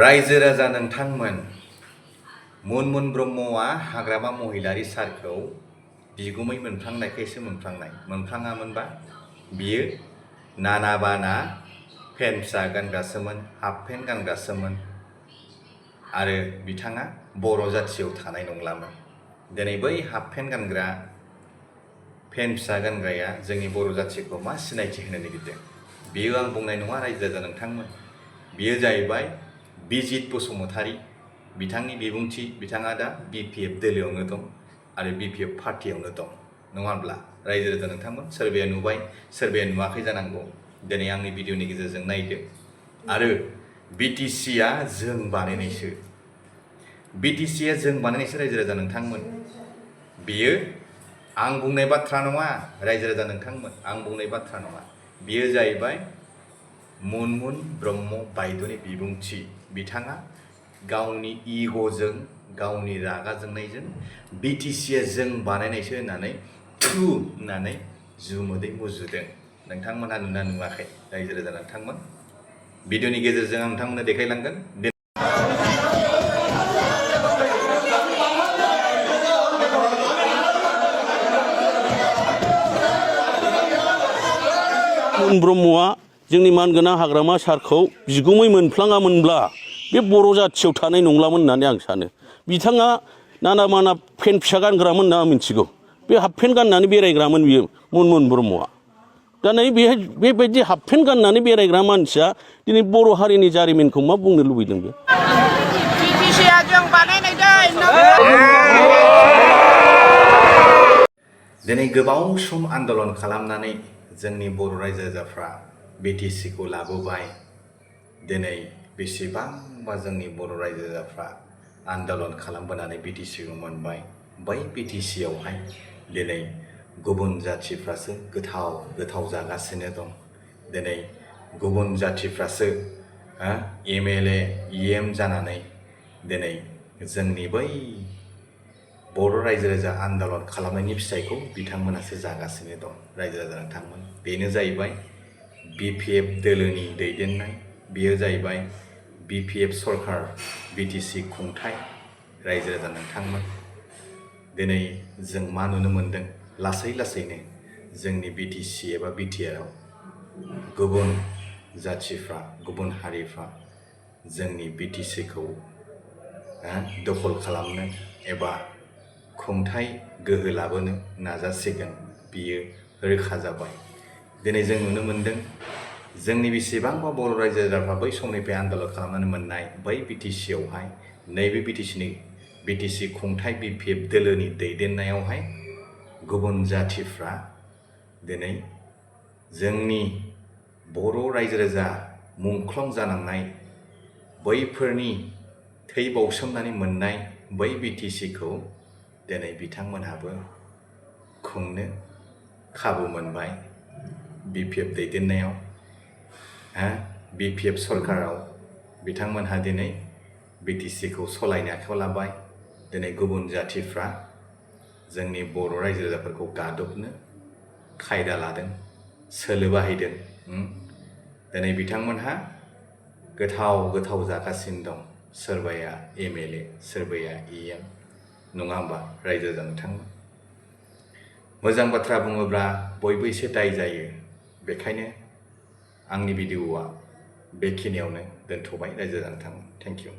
रायजो राजा नोंथांमोन मुनमुन ब्रह्मआ हाग्रामा महिलारि सारखौ बिगुमै मोनफ्लांनायखायसो मोनफ्लाङामोनबा बियो नाना बाना पेन्ट फिसा गानग्रासोमोन, हाफ पेन्ट गानग्रासोमोन आरो बिथाङा बर' जाथियाव थानाय नंलामोन। दिनै बै हाफ पेन्ट गानग्रा पेन्ट फिसा गानग्राया जोंनि बर' जाथिखौ मा सिनायथि होनो नागिरदों? बियो आं बुंनाय नङा रायजो राजा नोंथांमोन। बियो जाहैबाय बिजित बसुमतारी। बिथांनि बिबुंथि, बिथाङा दा BPF दोलोआवनो दं आरो BPF पार्टियावनो दं, नङा होनब्ला रायजो राजा नोंथांमोन? सोरबाया नुबाय, सोरबाया नुवाखै जानांगौ। दिनै आंनि भिडिअनि गेजेरजों नायदो। आरो BTCआ जों बानायनायसो। BTCआ जों बानायनायसो रायजो राजा नोंथांमोन। बियो आं बुंनाय बाथ्रा नङा रायजो राजा नोंथांमोन, आं बुंनाय बाथ्रा नङा। बियो जाहैबाय मुनमुन ब्रह्म बायद'नि बिबुंथि। बिथाङा गावनि इग'जों, गावनि रागा जोंनायजों BTCआ जों बानायनायसो होननानै थु होननानै जुमोदै मुजुदों। नोंथांमोनहा नुना नुवाखै रायजो राजा नोंथांमोन? भिडिअनि गेजेरजों आं नोंथांमोननो देखायलांगोन। मुन ब्रह्मआ जोंनि मानगोनां हाग्रामा सारखौ बिगुमै मोनफ्लाङामोनब्ला बे बर' जाथियाव थानाय नंलामोन होननानै आं सानो। बिथाङा नाना माना पेन्ट फिसा गानग्रामोन होनना आं मिथिगौ। बे हाफ पेन्ट गाननानै बेरायग्रामोन बियो मुनमुन ब्रह्मआ। दा नै बेबायदि हाफ पेन्ट गाननानै बेरायग्रा मानसिया दिनै बर' हारिनि जारिमिनखौ मा बुंनो लुबैदों बे? BTCआ जों बानायनाय दिनै गोबाव सम आन्दलन खालामनानै जोंनि बर' रायजो राजाफ्रा BTCखौ लाबोबाय। दिनै बेसेबांबा जोंनि बर' रायजो राजाफ्रा आन्दलन खालामबोनानै BTCखौ मोनबाय। बै BTCआवहाय दिनै गुबुन जाथिफ्रासो गोथाव जागासिनो दं। दिनै गुबुन जाथिफ्रासो MLA EM जानानै दिनै जोंनि बै बर' रायजो राजा आन्दलन खालामनायनि फिथाइखौ बिथांमोनासो जागासिनो दं रायजो राजा नोंथांमोन। बेनो जाहैबाय BPF दोलोनि दैदेननाय, बेयो जाहैबाय BPF सरकार BTC खुंथाय रायजो राजा नोंथांमोन। दिनै जों मा नुनो मोनदों? लासै लासैनो जोंनि BTC एबा BTRआव गुबुन जाथिफ्रा, गुबुन हारिफ्रा जोंनि BTCखौ दखल खालामनो एबा खुंथाय गोहो लाबोनो नाजासिगोन, बियो रोखा जाबाय। दिनै जों नुनो मोनदों जोंनि बेसेबांबा बर' रायजो राजाफ्रा बै समनिफ्राय आन्दलन खालामनानै मोननाय बै BTCआवहाय, नैबे BTC खुंथाय BPF दोलोनि दैदेननायावहाय गुबुन जाथिफ्रा दिनै जोंनि बर' रायजो राजा मुंख्लं जानांनाय बैफोरनि थै बाउसोमनानै मोननाय बै BTCखौ दिनै बिथांमोनहाबो खुंनो खाबु मोनबाय। BPF दैदेननायाव BPF सरकाराव बिथांमोनहा दिनै BTCखौ सालायनो आखायाव लाबाय। दिनै गुबुन जाथिफ्रा जोंनि बर' रायजो राजाफोरखौ गादबनो खायदा लादों, सोलो बाहायदों। दिनै बिथांमोनहा गोथाव जागासिनो दं। सोरबाया MLA, सोरबाया EM, नङा होमबा रायजो राजा नोंथांमोन? मोजां बाथ्रा बुङोब्ला बयबो एसे दाय जायो। बेखायनो आंनि भिडिअ'आ बेखिनियावनो दोनथ'बाय रायजो राजा नोंथांमोन। Thank you.